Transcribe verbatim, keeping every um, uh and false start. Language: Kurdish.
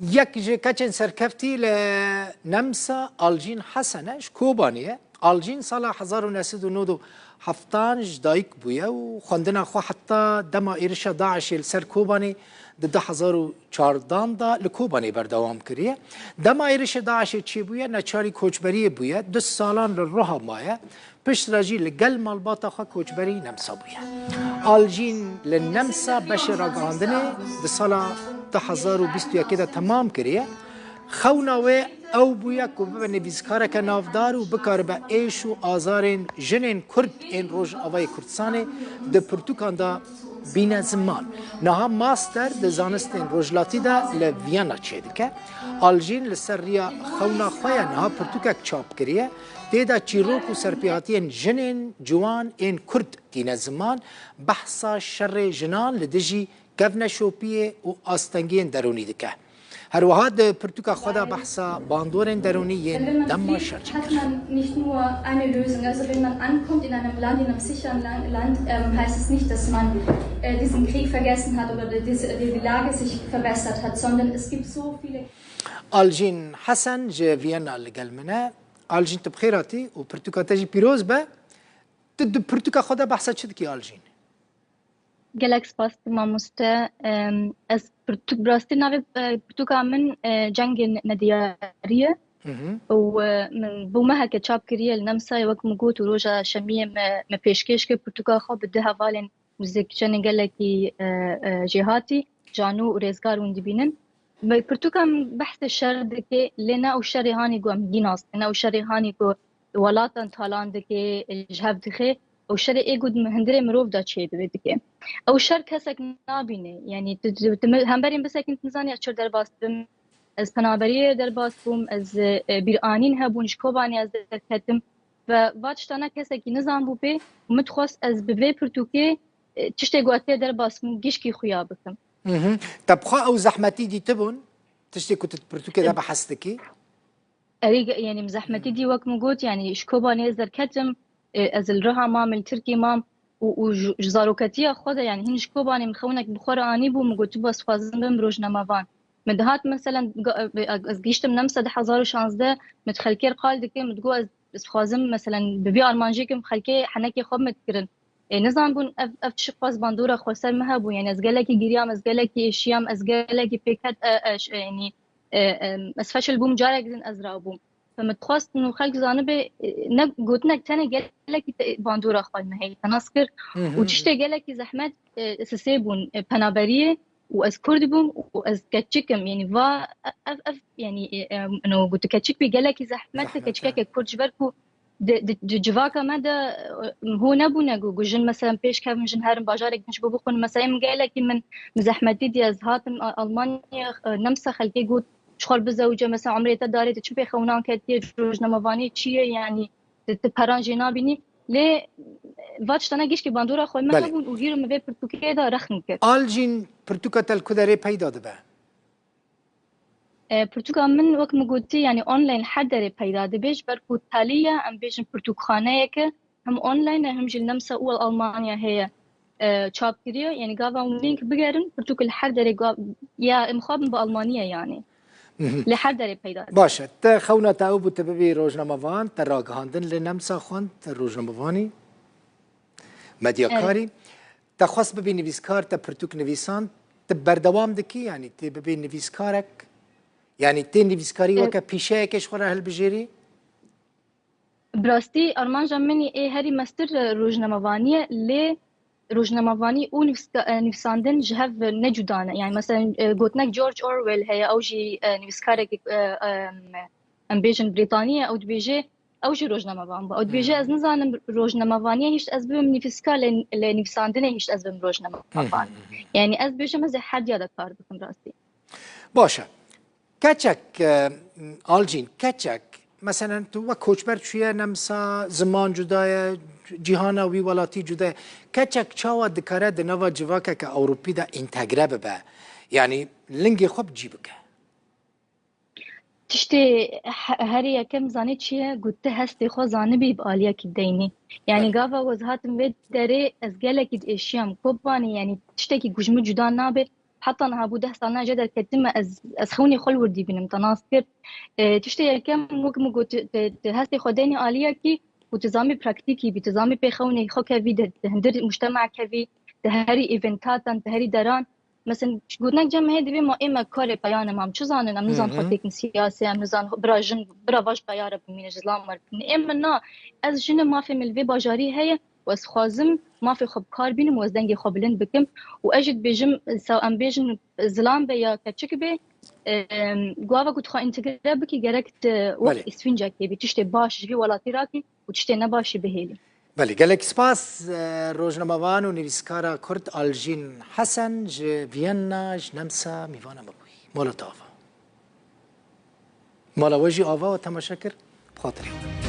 Yek ji keçên serkeftî li Nemsa Alcîn Hesen e, ji Kobanê ye. Alcîn sala hezar û neh sed û nod û heftan ji dayik bûye û xwendina xwe heta dema êrişa DAIŞê li ser Kobanê di du hezar û çardan de li Kobanê berdewam kiriye. Dema êrişê DAIŞê çêbûye, neçarî koçberiyê bûye. Du salan li Riha maye. Piştre jî li gel malbata xwe koçberî Nemsa bûye. Alcîn li Nemsa beşê ragihandinê di sala du hezar û bîst û yekê de temam kiriye. Xewna wê ew bûye ku bibe nivîskareke navdar û bikaribe êş û azarên jinên Kurd ên Rojavayê Kurdistanê di pirtûkan de bîne ziman. Niha master di zanistên rojhilatî de li Viyana çêdike. Alcîn li ser riya xewna xwe ye niha pirtûkek çap kiriye. Tê de çîrok û serpêhatiyên jinên ciwan ên Kurd tîne ziman, behsa şerê jinan li dijî kevneşopiyê û astengiyên derûnî dike. Herwiha di pirtûka xwe de behsa bandorên derûnî yên dema şer jî kir. Wenn man nicht nur eine Lösung, also wenn man ankommt in einem Land, in einem sicheren Land, Land ähm, heißt es nicht, dass man äh, diesen Krieg vergessen hat oder die, die, die Lage sich verbessert hat, sondern es gibt so viele Alcîn Hesen ji Viyana li gel min e. Alcîn, tu bi xêr hatî û pirtûka te jî pîroz be. Tu di pirtûka xwe de behsa çi dikî, Alcîn? Gelek spas, mamoste. Em, ez pirtûk, bi rastî navê e, pirtûka min e, Cengê Nediyarî ye. Mhm. Û e, min bo meheke çap kiriye li Nemsayê, wek min got, û roja şemiyê me, me pêşkêş kir pirtûka xwe bi du hevalên muzîkçenên gelekî e, e, jêhatî, Canû û Rêzgar hûn dibînin. Bi pirtûka min behsê şer dike, lê ne ew şerê hanî ku em hîn nas dikin, ne ew şerê hanî ku welatan talan dike, ji hev dixe. Ew şerê ê ku di hundirê mirov de çêdibe dike. Ew şer kesek nabîne. Yanî tu, tu, tu mi-, hemberî min bisekîn, tu nizanî ez çi derbas dibim. Ez penaberiyê derbas bûm, ez e, bîranîn hebûn, ji Kobanê ez derketim. Ve va tiştana kesekî nizanbû pê û min dixwest ez bi vê pirtûkê e, tiştê ku ez tê derbas bûm gişkî xuya bikim. Mhm. Te bi xwe ew zehmetî dîtibûn? Tiştê ku tu di pirtûkê de behs dikî? Erê, ge-, yanî min zehmetî dî, wek min got, yanî ji Kobanê ez derketim, e, ez li Riha mam, li Tirkî mam û, û ji, ji zaroketiya xwe de, yanî hîn ji Kobanê min xewinek bi xwe re anîbû, min got, "Tu bes dixwazim bim rojnamevan." Min dihat, meselen, ga-, e, ez gihîştim Nemsa du hezar û şazdeh, min di xelkê re qal dikim, min digot, "Ez, ez dixwazim, meselen, bi vî armancê kim xelkê henekê xwe min dikirin." E, nizanbûn ev, ev çi qas bandora xweser min hebû. Yanî ez gelekî giriyam, ez gelekî êşiyam, ez gelekî pêket, e, e, ş-, e, yanî, e, e, ez feşil bûm, carek din ez rabûm. Fe min dixwest nû xelk zanibe, e, ne gotinek tenê gelekî te-, bandora xwe min heye tenas kir. Û tiştê gelekî zehmet, e, sisê bûn, e, penaberiyê û ez Kurd bûm û ez keçik im. Yanî va ev, ev, yanî, e, e, no, gotu keçik bî gelekî zehmet e, keçikeke Kurd ji ber ku di, di, di civaka me de, e, hû nebûne ku, ku jin, meselen, pêş kevin, jin herin bajarek din ji bo bixwin. Mesela, em gelekî min, min zehmetî diye, ez hatim A-, Almanya, e, Nemsa xelkê got, "Ji xwe bizewice, mesela, umrê te darê, tu çi pê xewnan ketiye, rojnamevanî çi ye, yanî, tu, tu peran jê nabînî." Lê, e, va tiştana gişkî bandora xwe me Belê. hebûn û hîro min vê pirtûkê de rexn kir. Alcîn, pirtûka te li ku derê peyda dibe? E, pirtûka min, wek min gotî, yanî online her derê peyda dibe, ji ber ku Taliya, em bêjin, pirtûkxaneyeke hem online e, hem jî li Nemsa û Almanya heye, e, çap kiriye. Yanî gava hûn link bigerin, pirtûk li her derê ga-, ya em xwe bin bi Almaniye yanî. Mhm. Li her derê peyda dibe. Baş e. Te xewna te ew bû, te bibî rojnamevan, te ragihandin li Nemsa xwend, te rojnamevanî, medyakarî. Evet. Te xwest bibî nivîskar, te pirtûk nivîsand, tu berdewam dikî, yanî tê bibî nivîskarek? Yanî tê nivîskarî E, weke pîşeyekê ji xwe re hilbijêrî? Bi rastî armanca min ê herî mestir, e, rojnamevanî ye, lê rojnamevanî û nivîska-, e, nivîsandin ji hev ne cuda ne. Yanî, meselen, e, gotinek George Orwell heye, ew jî, e, nivîskarekî, e, e, em bêjin, Brîtanî ye, ew dibêje, ew jî rojnamevan bû. Ew dibêje, Hmm. "Ez nizanim rojnamevaniyê hişt ez bibim nivîskar, lê, lê nivîsandinê hişt ez bibim rojnamevan." Hı hı, hı hı. Yanî, ez dibêjim, ez ê her diya de kar bikim rastî. Baş e. Keçek, e, Alcîn, keçek, meselen, tu wek koçber çûye Nemsa, ziman cuda ye, cîhana wî welatî cuda ye. Keçek çawa dikare di nava civakeke Ewropî de întegre bibe? Yanî lingê xwe bi cî bike? Tiştê he-, herî yekem zanî çi ye? Ku tu hestê xwe zanibî bi aliyekî deynî. Yanî Evet. gava ez hatim vê derê, ez gelekî diêşiyam. Kobanê, yanî tiştekî ku ji min cuda nabe, Heta niha bû deh sal ne jê derketime ez, ez xewnê xwe li wir dibînim, te nas kir. E, tiştê yekem wek min got, tu, tu hestê xwe deynê aliyekî û tu zamî praktîkî bî, tu zamî pê xewnê xwe kevî, de, de hundir mujtema kevî, de herî eventatan, de herî deran. Mesela, gotinek cem heye divê ma ê me karê peyane mam. Çi zanin, em nizan xwe têkin siyasê, em nizan bira jin, bira vaş peyare bimîne, ji zilam wer bimîne. Ê min na, ez jin im, mafê min li vê bajarî heye û ez xwazim mafê xwe bi kar bînim û ez dengê xwe bilind bikim. Û ez jî dibêjim, sa-, em bêjin zilam be ya keçik be, em, gava ku tu xwe întegre bikî, gerek tu wek Belê. îsfîncekê bî, tiştê baş ji vî welatî rakî û tiştê nebaşî bihêlî. Belê, gelek spas, e, rojnamevan û nivîskara Kurd Aljîn Hesen ji Viyana, ji Nemsa mîvana me bûyî. Mala te ava. Mala we jî ava, we temaşe kir. Bi xatirê.